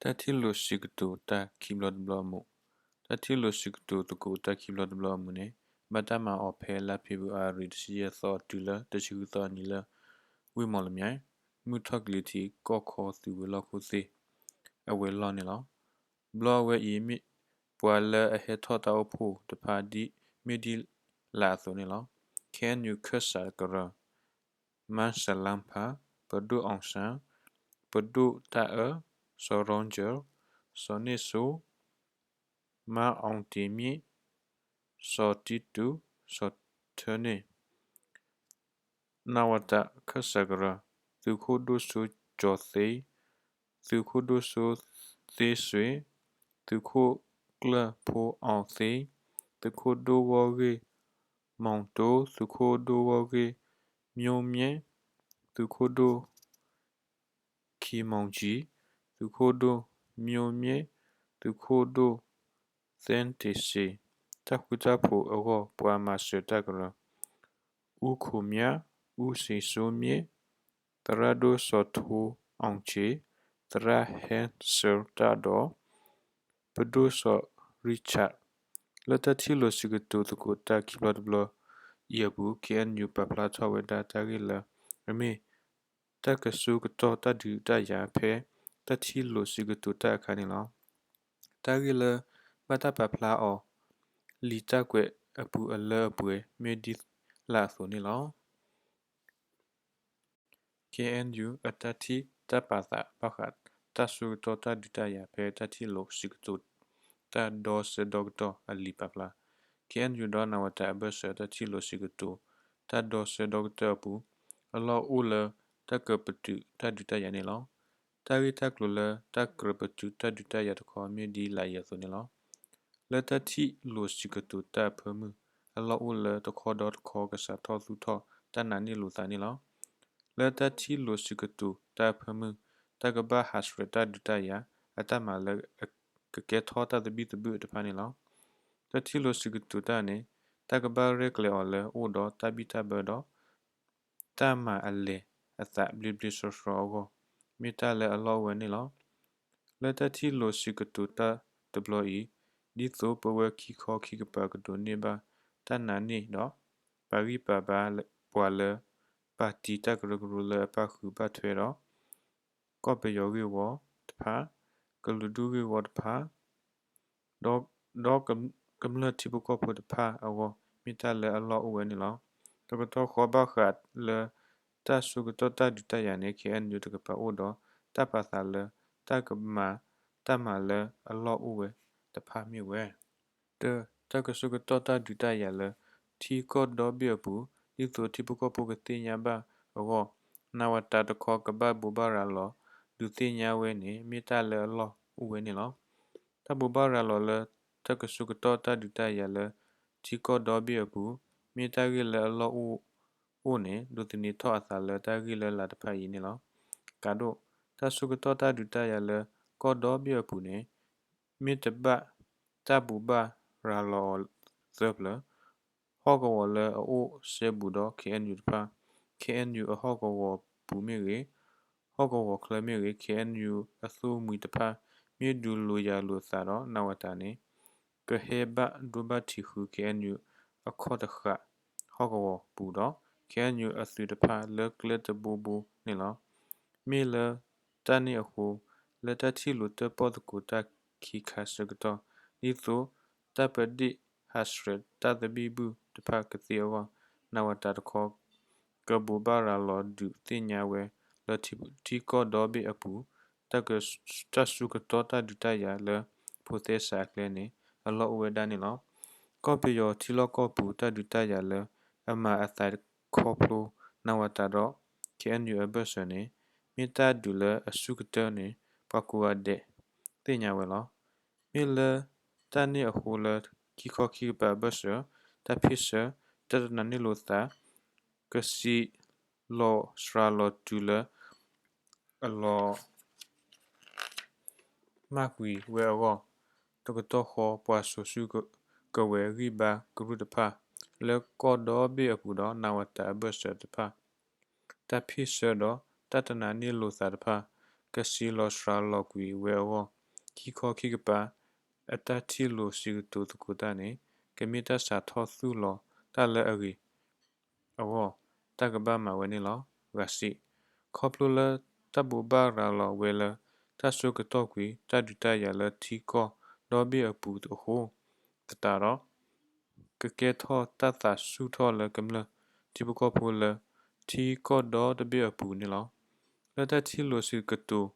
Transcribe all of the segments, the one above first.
တၢ်ထံၣ်လိာ်စံးကတိၤတၢ်ခံဘျီတဘျီအမူး. တၢ်ထံၣ်လိာ်စံးကတိၤသကိးတၢ်ခံဘျီတဘျီအမူးန့ၣ် ဘၣ်တၢ်မၤအီၤဖဲလါဖ့ၤဘြူၤအါရံၤ တဆံယဲၢ်သီ တုၤလၢတဆံဃုသီအနံၤလၢ ဝ့ၢ်မီၣ်လမၠဲၣ် မုၢ်ထီၣ်ကလံၤထံး ကီၢ်ခီသုးဝဲၤလီၢ်ခိၣ်သ့ၣ် အဝဲၤလီၢ်န့ၣ်လီၤ. ဘျီအဝဲအံၤ မ့ၢ်ပှၤလၢအဟဲထီၣ်တၢ်အိၣ်ဖှိၣ်တဖၣ် မ့ၢ်ဒ်လာ်အသိးန့ၣ်လီၤ. ခ့ၣ်အဲၣ်ယူၣ်ခၢၣ်စးကရၢ မၢ်စၢလၢဖၣ်, ပဒိၣ်အီၣ်စၣ်, ပဒိၣ်တၢ်အၢ, စီၤရီကၠၢၣ်, စီၤန့ၣ်စိ, မၢ်အီတ့ၤမ့ၣ်, စီၤတံတူၣ်, စီၤထၢန့ၣ်, နဝတခၢၣ်စးကရၢ, သုးခိၣ်ဒိၣ်စိကၠီၤသ့, သုးခိၣ်ဒိၣ်စိသ့စွ့, သုးခိၣ်ကျၢၢ်ဖိအီသ့, သုးခိၣ်ဒိၣ်ဂီၢ်ဂ့ၢ်မီၤတိ, သုးခိၣ်ဒိၣ်ဂီၢ်ဂ့ၢ် မျိၣ်မၠဲၣ်, သုးခိၣ်ဒိၣ် ခံမီၤကံ, သုးခိၣ်ဒိၣ်မျိၣ်မၠဲၣ်, သုးခိၣ်ဒိၣ်သ့တ့ၢ်စ့, တၢ်ဃူတၢ်ဖိးအဂီၢ် ပှၤမၤစၢၤတၢ်ကရၢ, အူခိၣ်မၠၣ်, အူစ့ၤစိမၠဲၣ်, သရၣ်ဒိၣ်စီၤထိအီၣ်ကၠ့, သရၣ်ဟဲစၢတၢ်ဒီး ပဒိၣ်စီၤရံၣ်ဆၣ်. လၢတၢ်ထံၣ်လိာ်စံးကတိၤသကိးတၢ်ခံဘျီတဘျီအံၤအပူၤ ခ့ၣ်အဲၣ်ယူၣ် ပာ်ဖျါထီၣ်ဝဲဒၣ်တၢ်ဂ့ၢ်လၢ အမ့ၢ် တၢ်ကဆိကတီၢ်တၢ်ဒုးတၢ်ယၤဖဲ တၢ်ထံၣ်လိာ်စံးကတိၤတၢ်အခါန့ၣ်လီၤ. တၢ်ဂ့ၢ်လၢ ဘၣ်တၢ်ပာ်ဖျါအီၤ လံာ်တၢ်ကွဲးအပူၤအလၢအပှဲၤ မ့ၢ်ဒ်လာ်အသိးန့ၣ်လီၤ. ခ့ၣ်အဲၣ်ယူၣ် အတၢ်ထံၣ်တၢ်ပာ်သးဘၣ်ဃး တၢ်ဆိကတီၢ်တၢ်ဒုးတၢ်ယၤဖဲတၢ်ထံၣ်လိာ်စံးကတိၤ တၢ်ဒီဆၢဒီကတီၢ်အလံာ်ပာ်ဖျါ. ခ့ၣ်အဲၣ်ယူၣ်ဒီးနဝတ အဘၢၣ်စၢၤ တၢ်ထံၣ်လိာ်စံးကတိၤ တၢ်ဒီဆၢဒီကတီၢ်အပူၤ အလီၢ်အိၣ်လၢ တၢ်ကပတုာ်တၢ်ဒုးတၢ်ယၤန့ၣ်လီၤ. တၢ်ဂ့ၢ်တၢ်ကျိၤလၢတၢ်ကြၢးပတုာ်တၢ်ဒုးတၢ်ယၤတခီ မ့ၢ်ဒ်လာ်အံၤအသိးန့ၣ်လီၤ. လၢတၢ်ထံၣ်လိာ်စံးကတိၤတၢ်အဖၢမုၢ် အလီၢ်အိၣ်လၢတခီဒီးတခီကစးထီၣ်သူၣ်ထီၣ်တၢ်နာ်န့ၢ်လိာ်သးန့ၣ်လီၤ. လၢတၢ်ထံၣ်လိာ်စံးကတိၤတၢ်အဖၢမုၢ် တၢ်ကဘၣ်ဟးဆှဲးတၢ်ဒုးတၢ်ယၤ အတၢ်မၤလၢ ကကဲထီၣ်တၢ်သဘံၣ်သဘုၣ်တဖၣ်န့ၣ်လီၤ. တၢ်ထံၣ်လိာ်စံးကတိၤတၢ်န့ၣ် တၢ်ကဘၣ်ရဲၣ်ကျဲၤအီၤလၢအိၣ်ဒီးတၢ်ဘံၣ်တၢ်ဘၢဒီး တၢ်မၤအလဲၤအသးဘျ့ဘျ့ဆှီဆှီအဂီၢ် မ့ၢ်တၢ်လၢအလီၢ်အိၣ်ဝဲန့ၣ်လီၤ. လၢတၢ်ထံၣ်လိာ်စံးကတိၤတၢ်တဘျီအံၤ ဒ်သိးပဝဲခံခီခံကပၤကဒိးန့ၢ်ဘၣ်တၢ်နာ်န့ၢ်ဒီး ပာ်ဂံၢ်ပာ်ဘါပှၤလၢ ပၣ်တံတၢ်ကရၢကရိလၢအပၣ်ဃုာ်ဘၣ်ထွဲဒီး ကီၢ်ပယီၤဂ့ၢ်ဝီတဖၣ်, ကလုာ်ဒူၣ်ဂ့ၢ်ဝီတဖၣ် ဒီးကမျၢၢ်ထံဖိကီၢ်ဖိတဖၣ်အဂီၢ် မ့ၢ်တၢ်လၢအလီၢ်အိၣ်ဝဲန့ၣ်လီၤ. တကတီၢ်ဃီဘၣ်ဃးလၢ တၢ်ဆိကတီၢ်တၢ်ဒုးတၢ်ယၤန့ၣ် ခ့ၣ်အဲၣ်ယူၣ်တကပၤအိၣ်ဒီး တၢ်ပာ်သးလၢ တၢ်ကမၤတၢ်မၤလၢအလီၢ်အိၣ်ဝဲတဖၣ်မ့ၢ်ဝဲ တၢ်ကဆိကတီၢ်တၢ်ဒုးတၢ်ယၤလၢ ထံကီၢ်ဒီဘ့ၣ်အပူၤ ဒ်သိးထံဖိကီၢ်ဖိကသ့ၣ်ညါဘၣ်အဂီၢ် နဝတတခီကဘၣ်ဘိးဘၣ်ရၤလီၤ ဒုးသ့ၣ်ညါဝဲန့ၣ် မ့ၢ်တၢ်လၢအလီၢ်အိၣ်ဝဲန့ၣ်လီၤ. တၢ်ဘိးဘၣ်ရၤလီၤလၢ တၢ်ကဆိကတီၢ်တၢ်ဒုးတၢ်ယၤလၢ ထံကီၢ်ဒီဘ့ၣ်အပူၤ မ့ၢ်တၢ်ဂ့ၢ်လၢအလီၢ်အိၣ်အိၣ်န့ၣ် ဒိးသန့ၤထီၣ်အသးလၢတၢ်ဂ့ၢ်လၢလာ်တဖၣ်အံၤန့ၣ်လီၤ. ကးဒိၣ် တၢ်ဆိကတီၢ်တၢ်ဒုးတၢ်ယၤလၢ ကီၢ်ဒီဘ့ၣ်အပူၤန့ၣ် မ့ၢ်တဘၣ်တၢ်ဘိးဘၣ်ရၤလီၤအီၤသၢဖျၢၣ်, ဟီၣ်ကဝီၤလၢအအိၣ်စဲဘူးဒီး ခ့ၣ်အဲၣ်ယူၣ်တဖၣ်, ခ့ၣ်အဲၣ်ယူၣ်အဟီၣ်ကဝီၤပူၤမ့ၢ်ဂ့ၤ, ဟီၣ်ကဝီၤချၢမ့ၢ်ဂ့ၤ, ခ့ၣ်အဲၣ်ယူၣ်အသိၣ်မှံၤတဖၣ် မ့ၢ်ဒုးလိာ်ယၤလိာ်သးဒီး နဝတန့ၣ် ကဟဲဘၣ်ဒိဘၣ်ထံးဃုာ် ခ့ၣ်အဲၣ်ယူၣ်အခီၣ်တဃာ် ဟီၣ်ကဝီၤပူၤဒီး ခ့ၣ်အဲၣ်ယူၣ်အသုးတဖၣ်လၢကျဲတဘိဘိန့ၣ်လီၤ. မ့ၢ်လၢတၢ်န့ၣ်အဃိ လၢတၢ်ထံၣ်လိာ်တၢၣ်ပီၣ်သကိးတၢ်ခံခါဆၢကတီၢ် ဒ်သိးတၢ်ပဒ့ၣ်ဟးဆှဲးတၢ်သဘံၣ်ဘုၣ်တဖၣ်ကသ့အဂီၢ် နဝတတခီ ကဘိးဘၣ်ရၤလီၤဒုးသ့ၣ်ညါဝဲလၢထံကီၢ်ဒီဘ့ၣ်အပူၤ တၢ်က တၢ်ဆိကတီၢ်တၢ်ဒုးတၢ်ယၤလၢ ဖိသဲစးအကျဲန့ၣ် အလီၢ်အိၣ်ဝဲဒၣ်န့ၣ်လီၤ. ကီၢ်ပယီၤထံလီၢ်ကီၢ်ပူၤ တၢ်ဒုးတၢ်ယၤလၢအမၤအသးခီဖျိ နဝတဒီး ခ့ၣ်အဲၣ်ယူၣ်အဘၢၣ်စၢၤန့ၣ် မ့ၢ်တၢ်ဒုးလၢအဆူၣ်ကတၢၢ်န့ၣ် ပှၤကိးဂၤဒဲးသ့ၣ်ညါဝဲလီၤ. မ့ၢ်လၢတၢ်န့ၣ်အဃိလၢ ခံခီခံကပၤအဘၢၣ်စၢၤ တၢ်ဖ့ၣ်ဆၢ တၢ်တနာ်န့ၢ်လိာ်သး ကစံးလီၤစှၤလီၤတုၤလၢ အလီၤ မၢ်ကွံာ်ဝဲအဂီၢ် တကတီၢ်ဃီ ပှၤစိာ်စုကဝဲၤဂံၢ်ဘါကရူၢ်တဖၣ် လၢကီၢ်ဒီဘ့ၣ်အပူၤဒီး နဝတအဘၢၣ်စၢၤတဖၣ် တၢ်ဖ့ၣ်ဆၢဒီးတၢ်တနာ်န့ၢ်လိာ်သးတဖၣ် ကစံးလီၤစှၤလီၤကွံာ်ဝဲအဂီၢ်, ခံခီခံကပၤ အတၢ်ထံၣ်လိာ်စံးကတိၤသကိးတၢ်န့ၣ် ကမ့ၢ်တၢ်စးထီၣ်သူၣ်လီၤတၢ်လၢအဂ့ၤအဂီၢ် တၢ်ကဘၣ်မၤဝဲန့ၣ်လီၤ. ဂၤဆံ, ခီဖျိလၢတၢ်ဘိးဘၣ်ရၤလီၤဝဲလၢ တၢ်ဆိကတီၢ်ကွံာ်တၢ်ဒုးတၢ်ယၤလၢထံကီၢ်ဒီဘ့ၣ်အပူၤအဃိသတးဒီး ကကဲထီၣ်တၢ်သးဆူၣ်ထီၣ်လၢကမျၢၢ်ထံဖိကီၢ်ဖိလၢ ထံကီၢ်ဒီတဘ့ၣ်အပူၤန့ၣ်လီၤ. လၢတၢ်ထံၣ်လိာ်စံးကတိၤ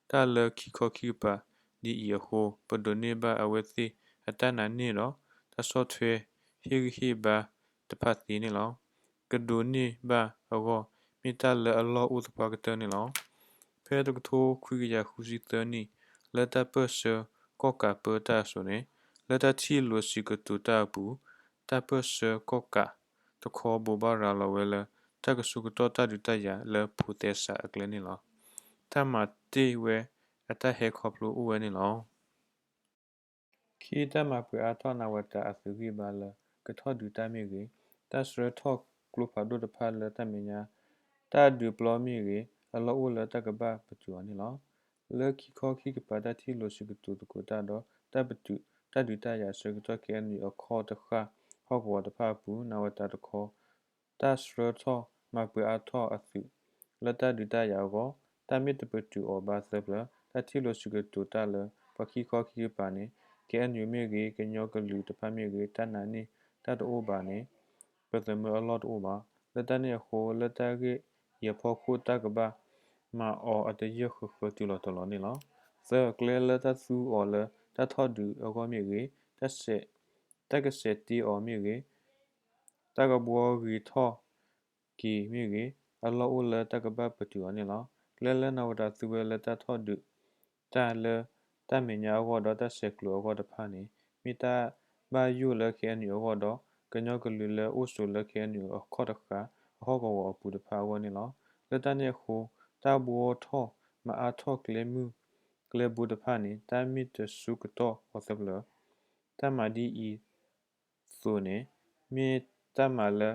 တၢ်လၢခံခီခံကပၤဒ်အံၤအဃိ ပဒိးန့ၢ်ဘၣ်အဝဲသ့ၣ်အတၢ်နာ်န့ၢ်ဒီး တၢ်ဆီၣ်ထွဲဟ့ၣ်ဂံၢ်ဟ့ၣ်ဘါတဖၣ်သ့န့ၣ်လီၤ. ကဒိးန့ၢ်ဘၣ်အဂီၢ် မ့ၢ်တၢ်လၢအလီၢ်အိၣ်သပှၢ်ကတၢၢ်န့ၣ်လီၤ. ဖဲတကထိခွံကယၤဃုဆံသၢနံၣ် လၢတၢ်ပၢၢ်ဆၢကီၣ်ကးပၢတၢ်အစိၤန့ၣ် လၢတၢ်ထံၣ်လိာ်စံးကတိၤတၢ်အပူၤ တၢ်ပၢၢ်ဆၢကီၣ်ကးတခီဘိးဘၣ်ရၤလီၤဝဲလၢ တၢ်ကဆိကတီၢ်တၢ်ဒုးတၢ်ယၤလၢဖိးသဲစးအကျဲန့ၣ်လီၤ. တၢ်မၤတ့ၢ်ဝဲအတၢ်ဟဲခီဖျိအိၣ်ဝဲန့ၣ်လီၤ. ခံတၢ်မၤပှဲၤအါထီၣ်နးဝးတးအသုးဂံၢ်ဘါလၢ ကထီၣ်ဒုးတၢ်မ့ၢ်ဂ့ၤ, တၢ်ဆှၢထီၣ်ကျိဖးဒိၣ်တဖၣ်လၢတၢ်မဲာ်ညါ တၢ်ဒုးပျီမ့ၢ်ဂ့ၤ, အလီၢ်အိၣ်လၢတၢ်ကဘၣ်ပတုာ်အီၤန့ၣ်လီၤ. လၢခံခီခံကပၤတၢ်ထံၣ်လိာ်စံးကတိၤသကိးတၢ်ဒီး တၢ်ပတုာ်တၢ်ဒုးတၢ်ယၤအဆၢကတီၢ် ခဲအံၤနုာ်အခီၣ်တဃၣ်ဟီၣ်ကဝီၤတဖၣ်အပူၤ နးဝးတးတခီ တၢ်ဆှၢထီၣ်မၤပှဲၤအါထီၣ်အသုး လၢတၢ်ဒုးတၢ်ယၤအဂီၢ် တၢ်မ့ၢ်တပတုာ်အီၤဘၣ်သၢပျၢၤ တၢ်ထံၣ်လိာ်စံးကတိၤတၢ်လၢ ပှၤခံခီခံကပၤန့ၣ် ခဲအံၤနုာ်မ့ၢ်ဂ့ၤ, ကညီကလုာ်တဖၣ်မ့ၢ်ဂ့ၤ တၢ်နာ်န့ၢ်တၢ်တအိၣ်ဘၣ်န့ၣ် ပသမၢအလီၢ်တအိၣ်ဘၣ်. လၢတၢ်န့ၣ်အဃိ လၢတၢ်ဂ့ၢ်အံၤအဖီခိၣ် တၢ်ကဘၣ်မၤအီၤအတယၢၢ်ဃၢၤဃၢၤတုၤလီၤတီၤလီၤန့ၣ်လီၤ. သၢ, ကျဲလၢတၢ်သူအီၤလၢတၢ်ထီၣ်ဒုးအဂီၢ်မ့ၢ်ဂ့ၤ, တၢ်ကစဲးတ့အီၤမ့ၢ်ဂ့ၤ, တၢ်ကဘှီဂ့ၤထီၣ်က့ၤမ့ၢ်ဂ့ၤ, အလီၢ်အိၣ်လၢတၢ်ကဘၣ်ပတုာ်အီၤန့ၣ်လီၤ. ကျဲလၢနးဝးတးသူဝဲလၢတၢ်ထီၣ်ဒုးတၢ်လၢတၢ်မဲာ်ညါအဂီၢ်ဒီးတၢ်ဆဲးကျိးအဂီၢ်တဖၣ်န့ၣ် မ့ၢ်တၢ်ဘၣ်ယိၣ်လၢခဲအံၤနုာ်အဂီၢ်ဒီး ကညီကလုာ်လၢအိၣ်ဆိးလၢခဲအံၤနုာ် အခီၣ်တဃၣ်အဟီၣ်ကဝီၤအပူၤတဖၣ်အဂီၢ်န့ၣ်လီၤ. လၢတၢ်န့ၣ်အဃိ တၢ်ဘှီထီၣ်မၤအါထီၣ်ကျဲမုၢ်ကျဲဘိတဖၣ်န့ၣ် တၢ်မ့ၢ်တဆိကတီၢ်အီၤသၢပျၢၤ တၢ်မၤဒ်အံၤအသိးန့ၣ် မ့ၢ်တၢ်မၤလၢ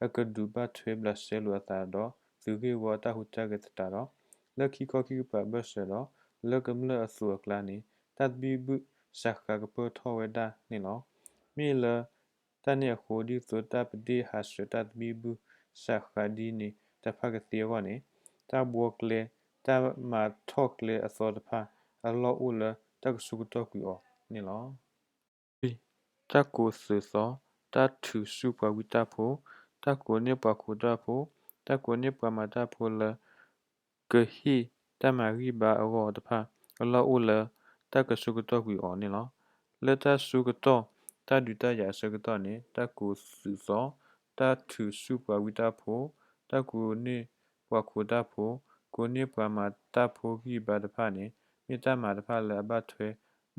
အကဒုးဘၣ်ထွဲဘျးစဲလိာ်အသးဒီး သုးဂ့ၢ်ဝီအတၢ်ဟူးတၢ်ဂဲၤသတးဒီး လၢခံခီခံကပၤအဘၢၣ်စၢၤဒီး လၢကမျၢၢ်အသိးအကျါန့ၣ် တၢ်သဘံၣ်ဘုၣ်စးဃၤကပၢၢ်ထီၣ်ဝဲဒၣ်န့ၣ်လီၤ. မ့ၢ်လၢတၢ်န့ၣ်အဃိ ဒ်သိးတၢ်ပဒ့ၣ်ဟးဆှဲးတၢ်သဘံၣ်ဘုၣ်စးဃၤဒ်န့ၣ်တဖၣ်ကသ့အဂီၢ်န့ၣ် တၢ်ဘှီကျဲ တၢ်မၤထီၣ်ကျဲအသီတဖၣ် အလီၢ်အိၣ်လၢတၢ်ကဆိကတီၢ်ကွံာ်အီၤန့ၣ်လီၤ. လွံၢ်, တၢ်ကိးသုးသီ, တၢ်ထုးစုပှၤဝံတၢ်ဖိ, တၢ်ကိးန့ၢ်ပှၤခိးတၢ်ဖိ, တၢ်ကိးန့ၢ်ပှၤမၤတၢ်ဖိလၢ ကဟ့ၣ်တၢ်မၤဂံၢ်ဘါအဂီၢ်တဖၣ် အလီၢ်အိၣ်လၢတၢ်ကဆိကတီၢ်ကွံာ်အီၤန့ၣ်လီၤ. လၢတၢ်ဆိကတီၢ်တၢ်ဒုးတၢ်ယၤအဆၢကတီၢ်န့ၣ် တၢ်ကိးသုးသီ, တၢ်ထုးစုပှၤဝံတၢ်ဖိ, တၢ်ကိးန့ၢ်ပှၤခိးတၢ်ဖိ, ကိးန့ၢ်ပှၤမၤတၢ်ဖိဂံၢ်ဘါတဖၣ်န့ၣ် မ့ၢ်တၢ်မၤတဖၣ်လၢအဘၣ်ထွဲ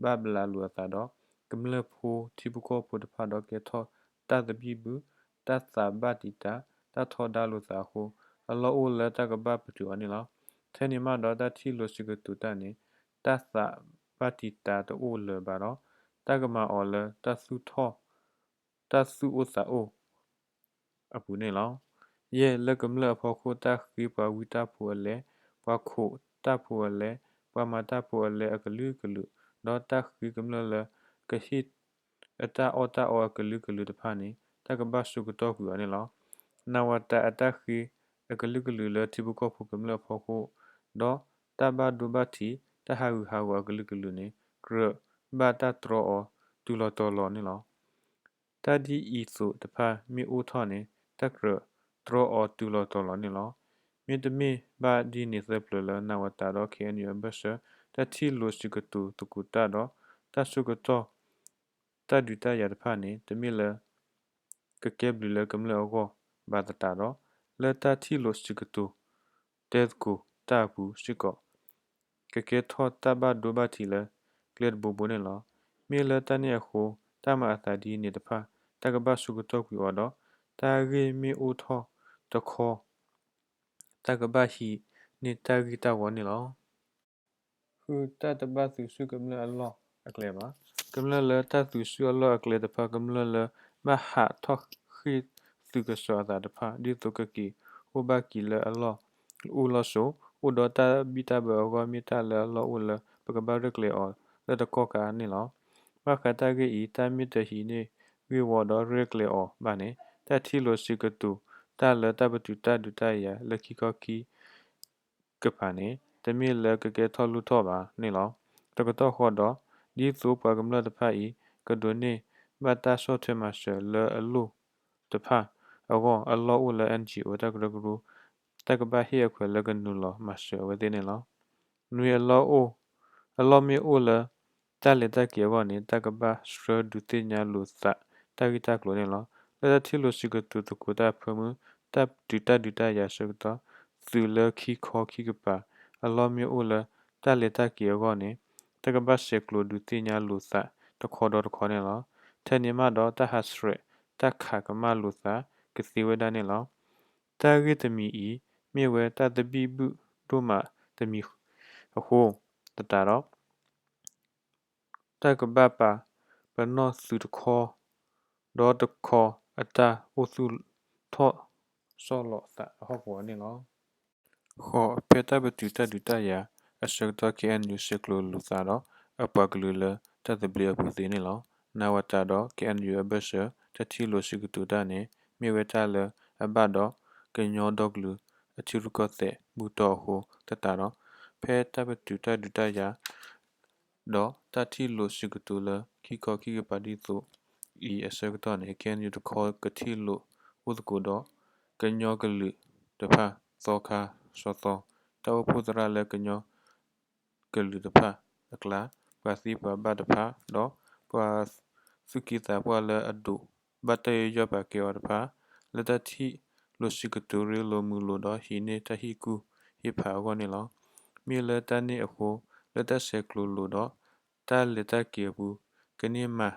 ဘၣ်ဘျးလိာ်အသးဒီး ကမျၢၢ်ဖိထံဖိကီၢ်ဖိတဖၣ်ဒီး ကဲထီၣ်တၢ်သဘံၣ်ဘုၣ်, တၢ်သးဘၣ်တံာ်တာ်, တၢ်ထီဒါလိာ်သးအဃိ အလီၢ်အိၣ်လၢတၢ်ကဘၣ်ပတုာ်အီၤန့ၣ်လီၤ. ထဲန့ၣ်မးဒီးတၢ်ထံၣ်လိာ်စံးကတိၤတၢ်န့ၣ် တၢ်သးဘၣ်တံာ်တာ်တအိၣ်လၢၤဘၣ်ဒီး တၢ်ကမၤအီၤလၢတၢ်သူၣ်ထီၣ် တၢ်သူၣ်အိၣ်သးအိၣ် အပူၤန့ၣ်လီၤ. ယဲၢ်, လၢကမျၢၢ်အဖီခိၣ် တၢ်ဃ့ပှၤဝံတၢ်ဖိအလဲ, ပှၤခိးတၢ်ဖိအလဲ, ပှၤမၤတၢ်ဖိအလဲအကလုာ်ကလုာ်, ဒီးတၢ်ဃ့ကမျၢၢ်လၢ ကဟ့ၣ်အတၢ်အီၣ်တၢ်အီအကလုာ်ကလုာ်တဖၣ်န့ၣ် တၢ်ကဘၣ်ဆိကတီၢ်ကွံာ်အီၤန့ၣ်လီၤ. နးဝးတးအတၢ်ဃ့အကလုာ်ကလုာ်လၢထံဖိကီၢ်ဖိကမျၢၢ်အဖီခိၣ်, ဒီးတၢ်ဘၣ်ဒိဘၣ်ထံး တၢ်ဟးဂူာ်ဟးဂီၤအကလုာ်ကလုာ်န့ၣ် ကြၢးဘၣ်တၢ်တြီအီၤတုၤလီၤတီၤလီၤန့ၣ်လီၤ. တၢ်ဒ်အံၤသိးတဖၣ်မ့ၢ်အိၣ်ထီၣ်န့ၣ် တၢ်ကြၢးတြီအီၤတုၤလီၤတီၤလီၤန့ၣ်လီၤ. မ့တမ့ၢ်ဘၣ်ဒ်န့ၣ်သၢပျၢၤလၢ နးဝးတးဒီး ခဲအံၤနုာ်အဘၢၣ်စၢၤ တၢ်ထံၣ်လိာ်စံးကတိၤသကိးတၢ်ဒီး တၢ်ဆိကတီၢ် တၢ်ဒုးတၢ်ယၤတဖၣ်န့ၣ် တမ့ၢ်လၢ ကကဲဘျုးလၢကမျၢၢ်အဂီၢ်ဘၣ်သတးဒီး လၢတၢ်ထံၣ်လိာ်စံးကတိၤ တဲသကိးတၢ်အပူၤစ့ၢ်ကီး ကကဲထီၣ်တၢ်ဘၣ်ဒိဘၣ်ထံးလၢကျဲတဘိဘိန့ၣ်လီၤ. မ့ၢ်လၢတၢ်န့ၣ်အဃိ တၢ်မၤအသးဒ်န့ၣ်တဖၣ် တၢ်ကဘၣ်ဆိကတီၢ်ကွံာ်အီၤဒီး တၢ်ဂ့ၢ်မ့ၢ်အိၣ်ထီၣ်တခီ တၢ်ကဘၣ်ဟံးန့ၢ်တၢ်ဂ့ၢ်တၢ်ဝီန့ၣ်လီၤ. ဃု, တၢ်တဘၣ်သုးဆူၣ်ကမျၢၢ်အလီၢ်အကျဲဘၣ်. ကမျၢၢ်လၢတၢ်သုးဆူၣ်အလီၢ်အကျဲတဖၣ် ကမျၢၢ်လၢဘၣ်ဟးထီၣ်ဃ့ၢ်သုးကစီၤအသးတဖၣ် ဒ်သိးကက့ၤအိၣ်ဘၣ်က့ၤလၢအလီၢ်အိၣ်လီၢ်ဆိး အိၣ်ဒီးတၢ်ဘံၣ်တၢ်ဘၢအဂီၢ် မ့ၢ်တၢ်လၢအလီၢ်အိၣ်လၢပကဘၣ်ရဲၣ်ကျဲၤအီၤလၢတကီၢ်ခါန့ၣ်လီၤ. ဘၣ်ဃးတၢ်ဂ့ၢ်အံၤ တၢ်မ့ၢ်တဟံးန့ၢ်ဂ့ၢ်ဝီဒီးရဲၣ်ကျဲၤအီၤဘၣ်န့ၣ် တၢ်ထံၣ်လိာ်စုကတိၤတၢ်လၢတၢ်ပတုာ်တၢ်ဒုးတၢ်ယၤလၢခံခီခံကပၤန့ၣ် တမ့ၢ်လၢကကဲထီၣ်လိၣ်ထီၣ်ဘၣ်န့ၣ်လီၤ. တကတီၢ်ဃီဒီး ဒ်သိးပှၤကမျၢၢ်တဖၣ်အံၤ ကဒိးန့ၢ်ဘၣ်တၢ်ဆီၣ်ထွဲမၤစၢၤလၢအလိၣ်တဖၣ်အဂီၢ် အလီၢ်အိၣ်လၢ NGO တၢ်ကရၢကရိ တၢ်ကဘၣ်ဟ့ၣ်အခွဲးလၢကနုာ်လီၤမၤစၢၤအဝဲသ့ၣ်န့ၣ်လီၤ. နွံ အလီၢ်အိၣ် အလီၢ်မ့ၢ်အိၣ်လၢ တၢ်လဲၤတၢ်က့ၤအဂီၢ်န့ၣ် တၢ်ကဘၣ်ဆှၢဒုးသ့ၣ်ညါလိာ်သးတၢ်ဂ့ၢ်တၢ်ကျိၤန့ၣ်လီၤ. လၢတၢ်ထံၣ်လိာ်စုကတိၤသကိးတၢ်အဖၢမုၢ် တၢ်ပတုာ်တၢ်ဒုးတၢ်ယၤအဆၢကတီၢ် သုးလၢခံခီခံကပၤ အလီၢ်မ့ၢ်အိၣ်လၢ တၢ်လဲၤတၢ်က့ၤအဂီၢ်န့ၣ် တၢ်ကဘၣ်ဆဲးကျိးဒုးသ့ၣ်ညါလိာ်သးတခီဒီးတခီန့ၣ်လီၤ. ထဲန့ၣ်မးဒီး တၢ်ဟးဆှဲး တၢ်ခးကမၣ်လိာ်သးကသ့ဝဲဒၣ်န့ၣ်လီၤ. တၢ်ဂ့ၢ်တမံၤအံၤ မ့ၢ်ဝဲတၢ်သဘံၣ်ဘုၣ်ဒိၣ်မးတမံၤအဃိသတးဒီး တၢ်ကဘၣ်ပာ်ပနီၣ်သုးတခီ ဒီးတခီအတၢ်အိၣ်သူၣ်ထီၣ်ဆီၣ်လီၤသးအဟီၣ်ကဝီၤန့ၣ်လီၤ. ဃိး ဖဲတၢ်ပတုာ်တၢ်ဒုးတၢ်ယၤအဆၢကတီၢ် KNU ဆဲးကျိးလိာ်သးဒီး အပှၤကလုာ်လၢတၢ်သဘျ့အပူၤသ့န့ၣ်လီၤ. နးဝးတးဒီး KNU အဘၢၣ်စၢၤ တၢ်ထံၣ်လိာ်စုကတိၤတၢ်န့ၣ် မ့ၢ်ဝဲတၢ်လၢအဘၣ်ဒီး ကညီဒီကလုာ်အထံရူၢ်ကီၢ်သဲးဘူၣ်တီၢ်အဃိသတးဒီး ဖဲတၢ်ပတုာ်တၢ်ဒုးတၢ်ယၤ ဒီးတၢ်ထံၣ်လိာ်စုကတိၤလၢခံခီခံကပၤဒ်သိးအံၤအဆၢကတီၢ်န့ၣ် KNU တခီကထံၣ်လိာ်အိၣ်သကိးဒီး ကညီကလုာ်တဖၣ် သီခါ စီၤသီ တၢ်အိၣ်ဖှိၣ်သရၣ်လၢကညီကလုာ်တဖၣ်အကျါ ပှၤသံပှၤဘၣ်တဖၣ် ဒီးပှၤသူၣ်က့သးပှၢ်လၢအဒိးဘၣ်တၢ်ယူးယီၣ်ပာ်ကဲအီၤတဖၣ် လၢတၢ်ထံၣ်လိာ်စုကတိၤရ့လိာ်မုာ်လိာ်ဒီး ဟံးန့ၢ်တၢ်ဟ့ၣ်ကူၣ်ဟ့ၣ်ဖးအဂီၢ်န့ၣ်လီၤ. မ့ၢ်လၢတၢ်န့ၣ်အဃိ လၢတၢ်ဆဲးကျိးလိာ်ဒီး တၢ်လဲၤတၢ်က့ၤအပူၤ ကန့ၢ်မၤ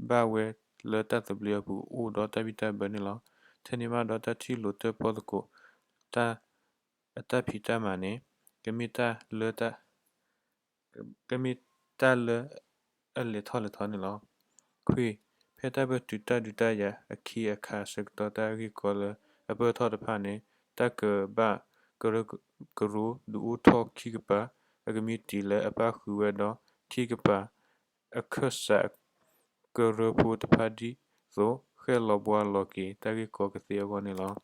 ဘၣ်ဝဲလၢတၢ်သဘျ့အပူၤ အိၣ်ဒီးတၢ်ဘံၣ်တၢ်ဘၢန့ၣ်လီၤ. ထဲန့ၣ်မးဒီး တၢ်ထံၣ်လိာ်တၢၣ်ပီၣ်သကိး တၢ်အတၢ်ဖံးတၢ်မၤန့ၣ် ကမ့ၢ်တၢ်လၢ ကမ့ၢ်တၢ်လၢအလဲၤထီၣ်လဲၤထီန့ၣ်လီၤ. ခွံ, ဖဲတၢ်ပတုာ်တၢ်ဒုးတၢ်ယၤအခ့အခါအဆၢကတီၢ် တၢ်ဂ့ၢ်ကီလၢအပၢၢ်ထီၣ်တဖၣ်န့ၣ် တၢ်ကဘၣ်ကရၢကရိဒုးအိၣ်ထီၣ်ခံကပၤ အကမံးတံာ်လၢအပၣ်ဃုာ်ဝဲဒီး ခံကပၤ အခၢၣ်စးကရၢဖိတဖၣ်ဒ်သိး ဃဲၣ်လီၤဘှါလီၤက့ၤတၢ်ဂ့ၢ်ကီကသ့အဂီၢ်န့ၣ်လီၤ.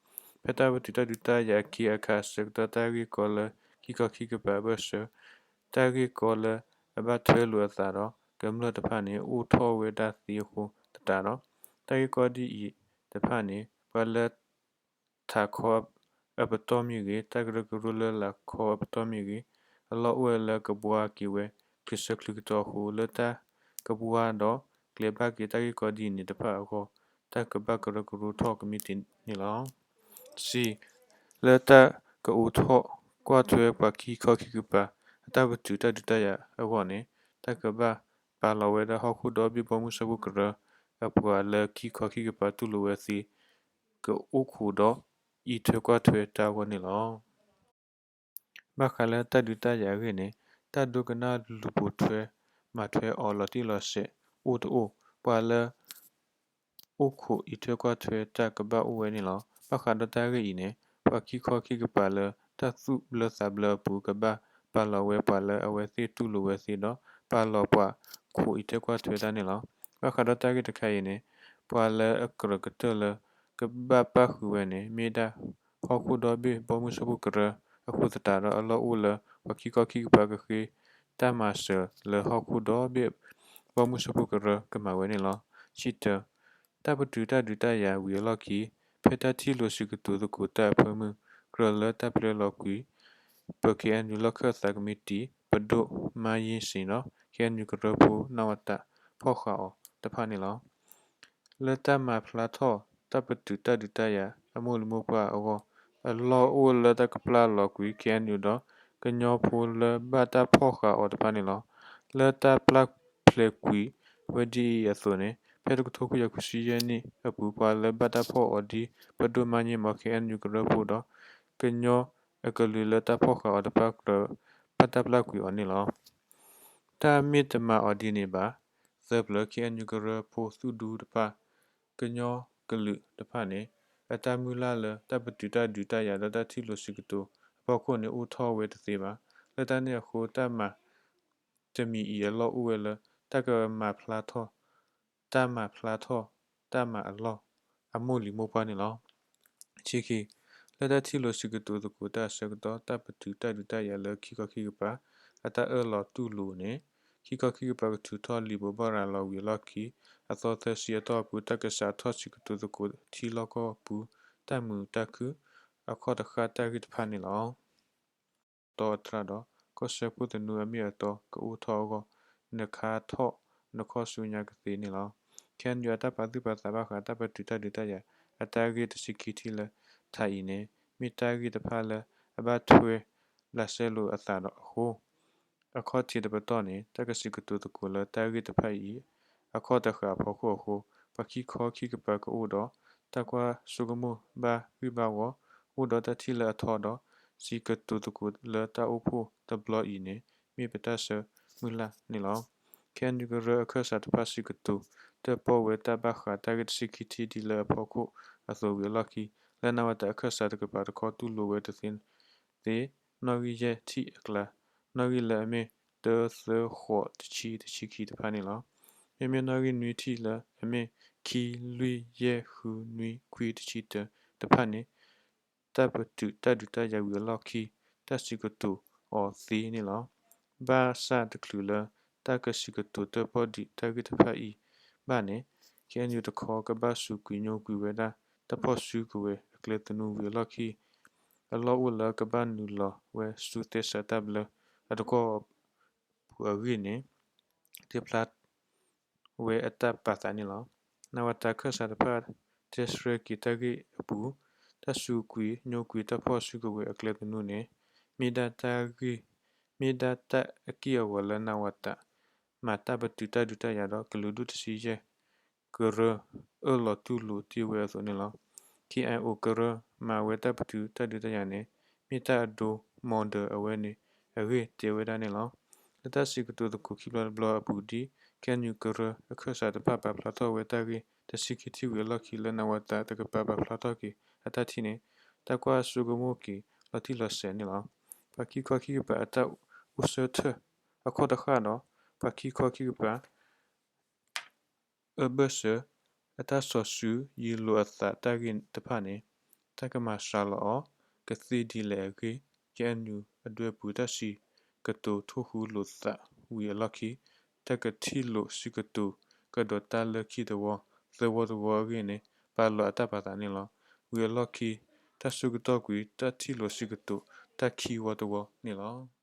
ဖဲတၢ်ပတုာ်တၢ်ဒုးတၢ်ယၤအခ့အခါအဆၢကတီၢ် တၢ်ဂ့ၢ်ကီလၢခံခီခံကပၤအဘၢၣ်စၢၤ တၢ်ဂ့ၢ်ကီလၢအဘၣ်ထွဲလိာ်အသးဒီး ကမျၢၢ်တဖၣ်န့ၣ် အိၣ်ထီၣ်ဝဲဒၣ်သ့အဃိသတးဒီး တၢ်ဂ့ၢ်ကီဒ်အံၤတဖၣ်န့ၣ် ပှၤလၢ ထးခီအပတီၢ်မ့ၢ်ဂ့ၤ, တၢ်ကရၢကရိလၢလာ်ခီအပတီၢ်မ့ၢ်ဂ့ၤ, အလီၢ်အိၣ်ဝဲလၢကဘှါက့ၤဝဲ ချုးဆၢချုးကတီၢ်အဃိ လၢတၢ်ကဘှါဒီးကျဲၤဘၣ်က့ၤတၢ်ဂ့ၢ်ကီဒ်အံၤန့ၣ်တဖၣ်အဂီၢ် တၢ်ကဘၣ်ကရၢကရိထီၣ်ကမံးတံာ်န့ၣ်လီၤ. ဆံ, လၢတၢ်ကအိးထီၣ်ကွၢ်ထွဲပှၤခံခီခံကပၤ အတၢ်ပတုာ်တၢ်ဒုးတၢ်ယၤအဂီၢ်န့ၣ် တၢ်ကဘၣ်ပာ်လီၤဝဲဒၣ်ဟီၣ်ခိၣ်ဒီဘ့ၣ်ဘီမုၢ်စၢဖှိၣ်ကရၢ အပှၤလၢခံခီခံကပၤတူၢ်လိာ်ဝဲသ့ ကအိၣ်ခိးဒီးအံးထွဲကွၢ်ထွဲတၢ်အဂီၢ်န့ၣ်လီၤ. ဘၣ်ဃးလၢတၢ်ဒုးတၢ်ယၤအဂ့ၢ်န့ၣ် တၢ်ဒိကနၣ်လူၤပိာ်ထွဲမၤထွဲအီၤလီၤတံၢ်လီၤဆဲးအိၣ်တအိၣ် ပှၤလၢ အိၣ်ခိးအံးထွဲကွၢ်ထွဲတၢ်ကဘၣ်အိၣ်ဝဲန့ၣ်လီၤ. ဘၣ်ဃးဒီးတၢ်ဂ့ၢ်အံၤန့ၣ် ပှၤခံခီခံကပၤလၢတၢ်သူၣ်ဘျၢသးဘျၢအပူၤ ကဘၣ်ပာ်လီၤဝဲပှၤလၢအဝဲသ့ၣ်တူၢ်လိာ်ဝဲသ့ဒီး ပာ်လီၤပှၤခိးအံးထွဲကွၢ်ထွဲတၢ်န့ၣ်လီၤ. ဘၣ်ဃးဒီးတၢ်ဂ့ၢ်တခါအံၤန့ၣ် ပှၤလၢအကြၢးကတၢၢ်လၢ ကဘၣ်ပၣ်ဃုာ်ဝဲန့ၣ် မ့ၢ်ဒၣ်ဟီၣ်ခိၣ်ဒီဘ့ၣ်ဘီမုၢ်စၢဖှိၣ်ကရၢ အဃိသတးဒီး အလီၢ်အိၣ်လၢပှၤခံခီခံကပၤကဃ့တၢ်မၤစၢၤလၢဟီၣ်ခိၣ်ဒီဘ့ၣ်ဘီမုၢ်စၢဖှိၣ်ကရၢကမၤဝဲန့ၣ်လီၤ. ဆံတၢ, တၢ်ပတုာ်တၢ်ဒုးတၢ်ယၤဝံၤအလီၢ်ခံ ဖဲတၢ်ထံၣ်လိာ်စုကတိၤသကိးတၢ်အဖၢမုၢ် ကြၢးလၢတၢ်ပျဲလီၤကွံာ် ပ ခ့ၣ်အဲၣ်ယူၣ် လီၢ်ခၢၣ်သးကမံးတံာ် ပဒိၣ်မါယ့စံဒီး ခ့ၣ်အဲၣ်ယူၣ် ကရၢဖိ နးဝးတး ဖီၣ်ဃာ်အီၤတဖၣ်န့ၣ်လီၤ. လၢတၢ်မၤဖျါထီၣ်တၢ်ပတုာ်တၢ်ဒုးတၢ်ယၤအမိၢ်လုၢ်မိၢ်ပှၢ်အဂီၢ် အလီၢ်အိၣ်လၢတၢ်ကပျဲလီၤကွံာ် ခ့ၣ်အဲၣ်ယူၣ် ဒီး ကညီဖိလၢဘၣ်တၢ်ဖီၣ်ဃာ်အီၤတဖၣ်န့ၣ်လီၤ. လၢတၢ်ပျဲဖျဲးကွံာ်ဝဲဒ်အံၤအသိးန့ၣ် ဖဲတကထိခွံကယၤခွံဆံယဲၢ်နံၣ်အပူၤ ပှၤလၢဘၣ်တၢ်ဖီၣ်အီၤဒ်ပဒိၣ်မါယ့ မ် ခ့ၣ်အဲၣ်ယူၣ် ကရၢဖိဒီး ကညီအကလုာ်လၢတၢ်ဖီၣ်ဃာ်အီၤတဖၣ်ကြၢး ဘၣ်တၢ်ပျဲကွံာ်အီၤန့ၣ်လီၤ. တၢ်မ့ၢ်တမၤအီၤဒ်န့ၣ်ဘၣ်. သၢပျၢၤ ခ့ၣ်အဲၣ်ယူၣ် ကရၢဖိသူၣ်ဒူတဖၣ် ကညီကလုာ်တဖၣ်န့ၣ် အတၢ်မုၢ်လၢ်လၢတၢ်ပတုာ်တၢ်ဒုးတၢ်ယၤဒီးတၢ်ထံၣ်လိာ်စုကတိၤအ အဖီခိၣ်န့ၣ်အိၣ်ထီၣ်ဝဲတသ့ဘၣ်. လၢတၢ်န့ၣ်အဃိ တၢ်မၤတမံၤအံၤအလီၢ်အိၣ်ဝဲလၢ တၢ်ကမၤဖျါထီၣ် တၢ်မၤဖျါထီၣ် တၢ်မၤအလီၢ် အမိၢ်လံၤမိၢ်ပှၢ်န့ၣ်လီၤ. ဆံခံ, လၢတၢ်ထံၣ်လိာ်စံးကတိၤသကိးတၢ်အဆၢကတီၢ် တၢ်ပတုာ်တၢ်ဒုးတၢ်ယၤလၢခံခီခံကပၤ အတၢ်အၢၣ်လီၤတူၢ်လိာ်န့ၣ် ခံခီခံကပၤကထုးထီၣ်လံာ်ဘိးဘၣ်ရၤလီၤဝံၤအလီၢ်ခံ အသီသၢဆံအတီၢ်အပူၤ တၢ်ကစးထီၣ်စံးကတိၤသကိးထံလီၢ်ကီၢ်ပူၤ တၢ်မုာ်တၢ်ခုၣ် အခီၣ်တဃၣ်တၢ်ဂ့ၢ်တဖၣ်န့ၣ်လီၤ. တီအတြၢ်ဒီး ကီၢ်စၢဖှိၣ်သနူအမ့ၢ်အတီကအိၣ်ထီၣ်အဂီၢ် နခါထီၣ်နခီၣ်ဆူညါကသ့န့ၣ်လီၤ. ခဲအံၤ အတၢ်ပာ်သူၣ်ပာ်သးဘၣ်ဃး တၢ်ပတုာ်တၢ်ဒုးတၢ်ယၤ အတၢ်ဂ့ၢ်တဆံခံထံၣ်လၢထးအံၤန့ၣ် မ့ၢ်တၢ်ဂ့ၢ်တဖၣ်လၢအဘၣ်ထွဲဘျးစဲလိာ်အသးဒီးအဃိ အခီၣ်ထံးတပတီၢ်န့ၣ် တၢ်ကစံးကတိၤသကိးလၢတၢ်ဂ့ၢ်တဖၣ်အံၤ အခီၣ်တဃာ်အဖီခိၣ်အဃိ ပှၤခံခီခံကပၤကအိၣ်ဒီး တၢ်ကွၢ်ဆိကမိၣ်ဘၣ်ဂံၢ်ဘၣ်ဂီၢ် အိၣ်ဒီးတၢ်ထံၣ်လၢအထီဒီး စံးကတိၤသကိးလၢတၢ်အိၣ်ဖှိၣ်တဘျီအံၤန့ၣ် မ့ၢ်ပတၢ်ဆၢမုၢ်လၢ်န့ၣ်လီၤ. ခဲအံၤ ကရၢအခၢၣ်စးတဖၣ်စံးကတိၤ တၢၣ်ပီၣ်ဝဲတၢ်ဘၣ်ဃးတၢ်ဂ့ၢ်တဆံခံထံၣ်ဒ်လၢအဖီခိၣ်အသိးဝံၤအလီၢ်ခံ လၢနဝတ အခၢၣ်စးတကပၤတခီတူၢ်လိာ်ဝဲတသ့ သ့ နီၣ်ဂံၢ်ယဲၢ်ထံၣ်အကျါ နီၣ်ဂံၢ်လၢအမ့ၢ် တၢ သၢ ဃိး တဆံ တဆံခံတဖၣ်န့ၣ်လီၤ. မ့မ့ၢ်နီၣ်ဂံၢ်နွံထံၣ်လၢအမ့ၢ် ခံ လွံၢ် ယဲၢ် ဃု နွံ ခွံ တဆံ တၢ တဖၣ်န့ၣ် တၢ်ပတုာ်တၢ်ဒုးတၢ်ယၤဝံၤအလီၢ်ခံ တၢ်စံးကတိၤအီၤသ့န့ၣ်လီၤ. ဘၣ်ဆၣ်တချုးလၢ တၢ်ကစံးကတိၤတၢၣ်ပီၣ်ဒံးတၢ်ဂ့ၢ်တဖၣ်အံၤဘၣ်န့ၣ် ခဲအံၤတခီ ကဘၣ်စူးကွံာ်ညိကွံာ်ဝဲဒၣ် တၢ်ဖီၣ်စုကဝဲၤအကျဲသနူဝံၤအလီၢ်ခံ အလီၢ်အိၣ်လၢကဘၣ်နုာ်လီၤဝဲဆူသဲစးတၢ်ဘျၢအတကွီၢ်ပူၤအဂ့ၢ်န့ၣ် တဲဖျါဝဲအတၢ်ပာ်သးန့ၣ်လီၤ. နဝတ အခၢၣ်စးတဖၣ် တဲဆှၢက့ၤတၢ်ဂ့ၢ်အပူၤ တၢ်စူးကွံာ်ညိကွံာ်တၢ်ဖီၣ်စုကဝဲၤအကျဲသနူန့ၣ် မ့ၢ်ဒၣ်တၢ်ဂ့ၢ် မ့ၢ်ဒၣ်တၢ်အက့ၢ်အဂီၤလၢ နဝတ မၤတၢ်ပတုာ်တၢ်ဒုးတၢ်ယၤဒီး ကလုာ်ဒူၣ်တဆံယဲၢ် ကရၢ အၢၣ်လီၤတူၢ်လိာ်တ့ၢ်ဝဲအသိးန့ၣ်လီၤ. ခ့ၣ်အဲၣ်အိၣ် ကရၢ မၤဝဲတၢ်ပတုာ်တၢ်ဒုးတၢ်ယၤန့ၣ် မ့ၢ်တၢ်အဒိ မီၢ်ဒၢးအဝဲန့ၣ် အဂ့ၢ်တဲဝဲဒၣ်န့ၣ်လီၤ. လၢတၢ်စံးကတိၤသကိးခံဘျီတဘျီအပူၤ ဒ် ခဲအံၤ ကရၢ အခၢၣ်စးတဖၣ်ပာ်ဖျါထီၣ်ဝဲတၢ်ဂ့ၢ် တဆံခံထံၣ်ဝံၤအလီၢ်ခံ လၢ နဝတ တကပၤပာ်ဖျါထီၣ်က့ၤအတၢ်ထံၣ်န့ၣ် တၢ်ကွၢ်ဆိကမိၣ်က့ၤလီၤတံၢ်လီၤဆဲးန့ၣ်လီၤ. ပှၤခံခီခံကပၤအတၢ်အိၣ်ဆၢထၢၣ် အခီၣ်တဃၣ်ဒီး ပှၤခံခီခံကပၤ အၢဘၢၣ်စၢၤ အတၢ်စီၤစုၤယံၤလိာ်အသးတၢ်ဂ့ၢ်တဖၣ်န့ၣ် တၢ်ကမၤစှၤလီၤအီၤ ကသ့ဒ်လဲၣ်အဂ့ၢ် ခ့ၣ်အဲၣ်ယူၣ် အဒွဲၣ်အပူၤ တၢ်စံးကတိၤထိၣ်ဃူလိာ်သးဝံၤအလီၢ်ခံ တၢ်ကထံၣ်လိာ်စံးကတိၤကဒီးတၢ်လၢခံသဝီ သၢဝီတဝီအဂ့ၢ်န့ၣ် ပာ်လီၤအတၢ်ပာ်သးန့ၣ်လီၤ. ဝံၤအလီၢ်ခံ တၢ်ဆၢကတီၢ်ကွံာ် တၢ်ထံၣ်လိာ်စံးကတိၤတၢ်ခံဝီတဝီန့ၣ်လီၤ.